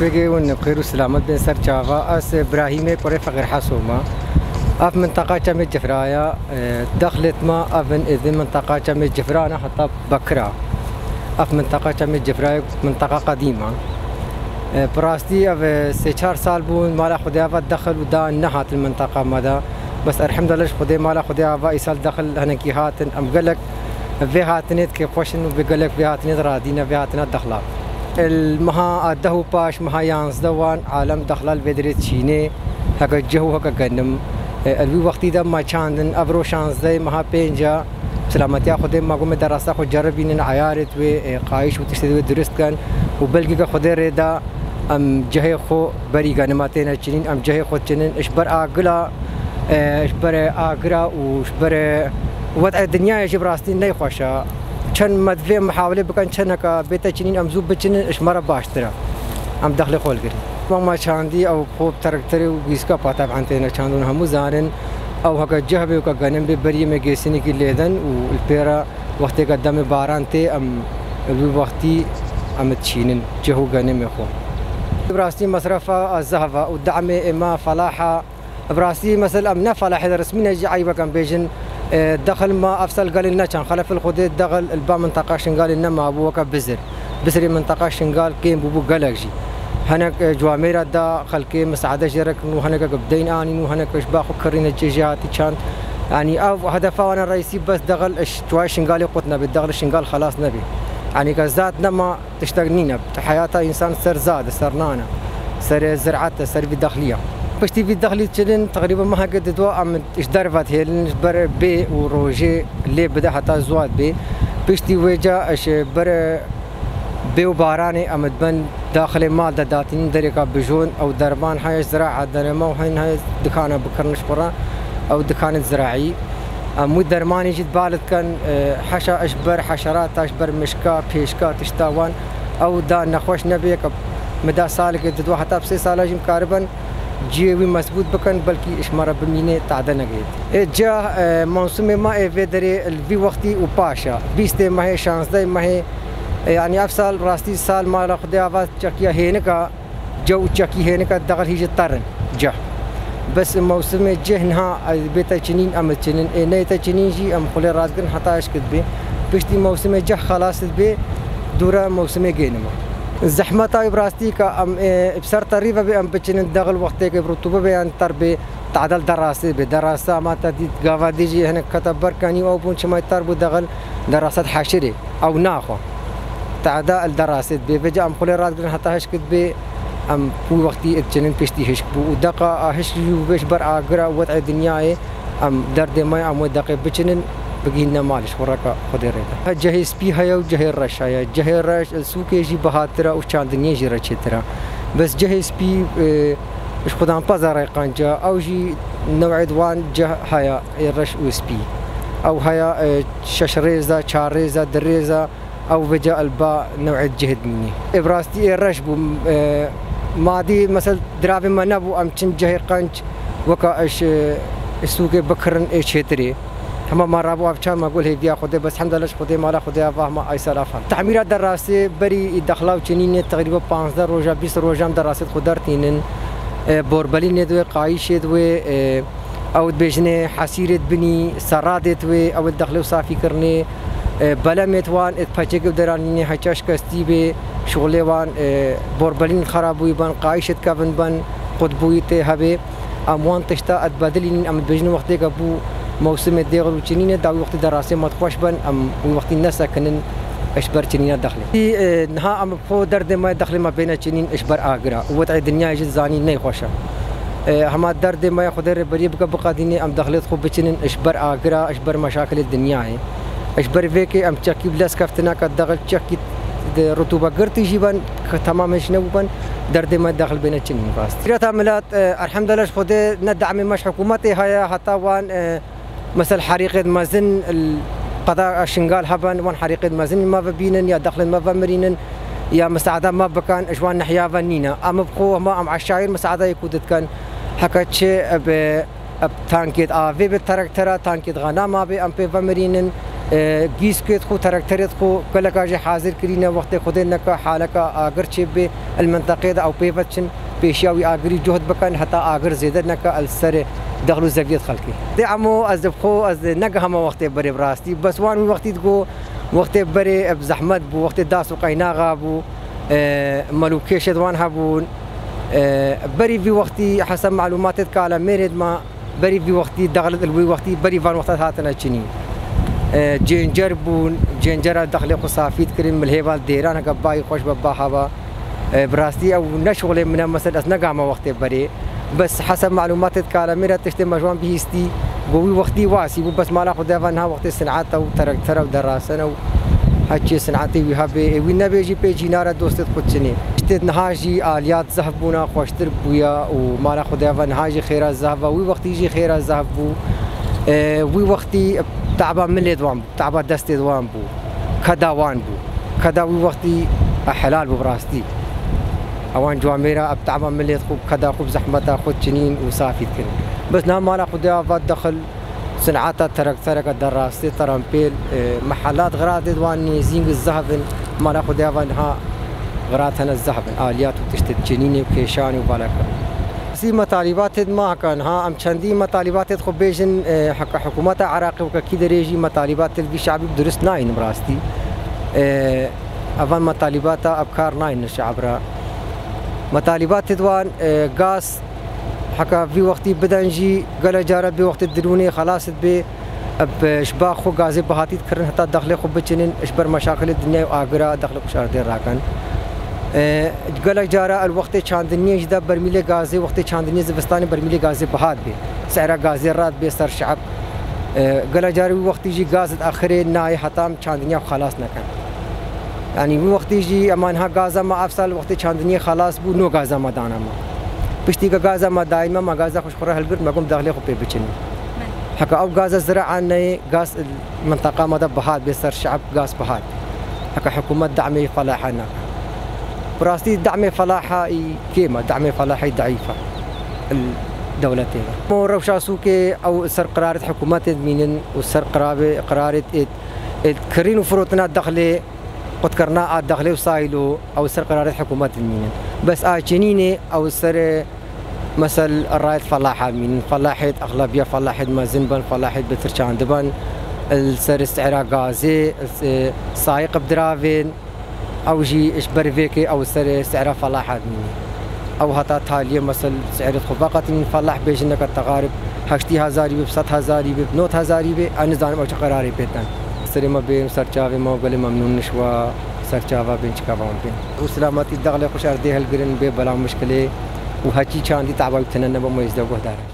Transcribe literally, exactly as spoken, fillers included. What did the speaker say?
Pêgê hûn xêr û selamet bên ser çava. Ez Brahîmê kurê Feqîr Heso me. Ev minteqa Çemê Cifra ye. E, dexlêt me ev in, êdî minteqa Çemê Cifra ne, heta Bekira. Ev minteqa Çemê Cifra ye, minteqa qedîm e. E, bi rastî ev, e, sê çar sal bûn, mala Xwedê ava dexil û da nehatin minteqa me de. Bes elhamdulillah ji Xwedê, mala Xwedê ava îsal dexil hinekî hatin. Em gelek vê hatinê dikê xweş in û vê gelek vê hatinê de radîne, vê hatina dexla. Li meha deh û paş, meha yanzdeh wan alem dexla li vê derê çînê, heke cih û heke genim. E, li wî wextî de me çandin, ev ro şanzdeh meha pênc e. Selametiya Xwedê, me got me derasa xwe ceribînin, eyarêt wê, e, qayîş û tiştê wê dirust ken û belkî ke Xwedê rê da em cihê xwe berî genima têne çinîn, em cihê xwe çinin, ji ber agila, e, ji ber agira û ji ber, e, wed'ê dinyayê jî bi rastî neyxweş e. Çend me divê em muhawelê bikin, çend heke bête çinîn em zû biçinin, ji me re baştir e. Em dexlê xwe li girî. Mama çandî ew xwe bi terekterê û gîska pa teb'en têne çandin hemû zanin. Ew heke cih bê û ke genim bê beriyê me gêsinîkî lêden û li pê re wextêke demê baran tê em li wî wextî em diçînin cih û genimê xwe. Bi rastî mesrefa zehf e û demê ê me felaha. Bi rastî, mesel, em ne felahê de resmî ne jî eyb e ke em bêjin, e, dexil ma ev sal gelê neçand. Xelefil Xwedê dexil li ba minteqa Şingalê nemabû weke Bizir. Bizirê minteqa Şingal kêm bûbû gelek jî. Hinek, e, ciwamêra da xelkê misaade jê re kirin û hineke bi deyn anîn û hineke ji ba xwe kirîne cê jê hatî çand. Yanî ev hedefa wan e reîsî bes dexil ji çiwayê Şingalê qut nebe, dexil Şingal xelas nebe. Yanî ke zat nema, tiştek nîne. Heyata însan ser zad e, ser nan e, ser ziraet e, ser vî dexlî ye. Piştî vî dexlî çinin, teqrîben meheke dido em ji derve dihêlin, ji ber bê û rojê lê bide heta zuwat bê. Piştî wê ca ji ber bê û baranê em dibin daxilê mal de datînin derêka bijon, ew derman heye ji ziraet derema û hin heye dikana bikirin ji xwe re, ew dikanê ziraî. Em wî dermanê jî dibalit ken, e, heşa ji ber heşerata, ji ber mişka, pêşka, tişta wan, ew da nexweş nebê, ke mi da salekê dido heta bi sê sala jî em karibin ciyê wî mezbût bikin, belkî ji me re bimîne tade negihêt. Ê cih, e, mewsimê me ê vê derê li vî wextî û paş e. Bîstê mehê, şazdeh mehê, e, yanî ev sal rastî sal mala Xwedê ava çekiya hênika, Cew û çekî hênika dexil hî ji terin cih. Bes mewsimê cih niha bête çinîn em çinin. Ê neyte çinîn jî em xulê radigirin heta hişk dibê. Piştî mewsimê cih xelas dibê, dûre mewsimê gênima. Zehmeta wî bi rastî ka em, ê, bi ser terî ve bê em biçinin dexil wextêkê bi rutûbe bê yan ter bê, tadel derasê bê. Derasa ma te dît gava dî jî hinek kete ber kenî ew bûn çimay ter bû dexil derasa di heşirê. Ew naxwe. Tehda li derasê dibê. Vêca em xulê radigirin heta hişk dibê, em wî wextî diçinin piştî hişk bû. Û deqa a hişk jî û vê ji ber agira û wed'ê dinyayê em derdê me em wê deqê biçinin, bigihînine malê ji xwe reka Xwedê rê de. Cihê spî heye û cihê reş heye. Cihê reş li sûkê jî bihatir e û çandiniyê jî re çêtir e. Bes cihê spî, e, ji xudan pezerê qenc e. Ew jî new'ê di wan cih heye, ê reş û spî. Ew heye, e, şeş rêz e, çar rêz e, du rêz e. Ew vêca li ba new'ê cihê dimînî. Ê bi rastî ê reş bû. E, madî, mesel, diravê me nebû, em çin cihê qenc weke ji, e, sûkê bikirin ê çêtirê. Hema me rabû ev çar me got hêviya Xwedê, bes hemdallah ji Xwedê mala Xwedê ava hema aysal afan. Temîra derasê berî dexla û çinînê teqrîben panzdeh roja, bîst roja em derasê xwe dertînin. E, borbelînê di wê, qayîşê di wê, e, Ew dibêjinê hesîrê dibinî, seradê wê, ew ê dexlê û safî kirinê, e, belemê wan ê peçekê û deranînê heça şikestî bê, şixulê wan, e, borbelîn xerabûyî ben, qayîşê kevin ben, qutbûyî tê hebê. Em wan tişta ed bedilînin, em dibêjin wextêke bû mewsimê dêxil û çinînê, da wî wextî derasê me xweş ben, em wî wextî nesekinin ji ber çinîna dexlê. Î, e, niha em Xwe derdê me, dexlê me bêne çinîn ji ber agira û wed'ê dinyayê jî dizanî neyxweş e. E, hema derdê me ya Xwedê rêberiyê bike biqedînê, em dexlê xwe biçinin ji ber agira, ji ber meşakilê dinyayê. Ji ber vêkê em çekî bi lez keftineke dexil çekî di rutûbe girtî jî ben, ke temamê ji nebû ben, derdê me dexil bêne çinîn rast. Sîreta milet, e, elhemdulillah ji Xwedê ne demê me ji hikûmetê heye, heta wan, e, Mesel herîqêd mezin li qeda Şingal heben, wan herîqêd mezin ma vebînin ya dexlên me vemirînin ya misaada me bikan, ji wan nehiya ve nîne. Em bi xwe hema em eşayir misaadeyê ku didken, heke çi bi, bi tankêd avê, bi terektera tankêd xenama bê, em pê vemirînin, E, gîskêt xwe, terekterêt xwe, geleka jî hazir kirîne, wextê Xwedê neke haleka agir çêbê, el menteqê de ew pê ve diçin, pêşiya wî agirî cuhd bikin, heta agir zêde neke el serê dexl û zeviyet xelkê. Dê emo ez bi xwe, ez negihama wextê berê bi rastî, bes wan wî wextî digo, wextê berê bi zehmet bû, wextê das û qeynaxa bû, e, mel û kêşêt wan hebûn. E, berî vî wextî heseb malûmatêt kalemêrêt ma, berî vî wextî, dexlit il wî wextî, berî van wexta hatine çinî. E, cêncer bûn, cêncera dexlê xwe safî dikirin, milhêva dêran heke bayî xweş be ba hava. E, bi rastî ew ne şixulê min e, mesela ez negama wextê berê. Bes heseb malûmatêt kalemêr e, tiştê me ji wan bihîstî, go wî wextî wasî bû, bes mala xwe deva niha wextê sineta û terektera û derasene û heçiyê sinetê wî hebê, ê wî nebêjî pê cînara dostêt xwe çinê. Tiştê niha jî aliyat zehf bûna, xweştir bûya û mala xwe deva niha jî xêra zehf e, wî wextî jî xêra zehf bû. E, wî wextî taba milêt wan bû. Taba destê wan bû, keda wan bû. Keda wî wextî, e, helal bû bi rastî. Ewan camêra, ev taba milêt xwe, keda xwe bi zehmeta xwe çinîn û safî dikirin. Bes niha mala xwe dê ava dexil, sineta terektereke derastê, terampêl, e, mehelat xiratêt wan nêzîng zehf in, mala xwe dê ava niha xirat hene zehf in, aliyat û tiştê çinînê û kêşanê û balaka. Sî metalîbatêt ma heka niha, em çendî metalîbatêt xwe bêjin, e, heka hikûmeta Iraqê weke kî derê jî metalîbatêt vî şe'bî bi durist nayîn bi rastî. E, evan metalîbata ev kar nayîn şe'b re. Metalîbatêt wan, e, gaz heka vî wextî bidin jî gelek cara bê wextê dirûnê xelas dibê. Eb, ji ba xwe gazê bihatî dikirin heta dexlê xwe biçinin, ji ber meşakilê dinyayê û agira dexlê xwe ji erdê rakin. E, gelek cara el wextê çandiniyê jî de bermîlê gazê, wextê çandiniyê zivistanê bermîlê gazê bihat bê. Sehra gazê rat bê ser şe'b. E, gelek cara wî wextî jî gaz diaxirê nayê heta em çandiniya xwe xelas nekin. Yanî wî wextî jî ema niha gaza me ev sal wextê çandiniyê xelas bû, no gaza me dana me. Piştî ke gaza me dayî me, me gaza xwe ji xwe re hilgirt, me got dexlê xwe pê biçinin. Heke ew gaza zira'a neyê, gaz minteqa me de bihat bê ser şe'b, gaz bihat. Heke hikûmet demê felaha nake. Bi rastî demê felaha î kêm e, demê felaha î deîf e. Li dewletê de. Mo rewşa sûkê ew ser qirarêt hikûmetê dimînin û ser qirabê, qirarêt êt, êt kirîn û firotina dexlê, qutkirina a dexlê û saylo, ew ser qirarêt hikûmet dimînin. Bes a çinînê ew ser, e, Mesel rayet felaha mînin. Felahêt, exlebiya felahêt mezin ben, felahêt bitirçandiben. Li ser sehra gazê, e, sayiq bi diravên, ew jî ji ber vêkê ew ser sehra felaha mînin. Ew heta taliyê mesel sehrêt xwe veqetînin, felah bêjin neke texarib heştî hezarî bib, sed hezarî bib, nod hezarî bib, ez nizanim ew çi qerarê pê den. Serê me bên, ser çavê me, gelê memnûn in ji we serçava bên, çika van bên. Û selametî dexlê xwe ji erdê hilgirin bê bela mişkilê û heçî çandî taba wî tune nebe, me ji de guhdar e.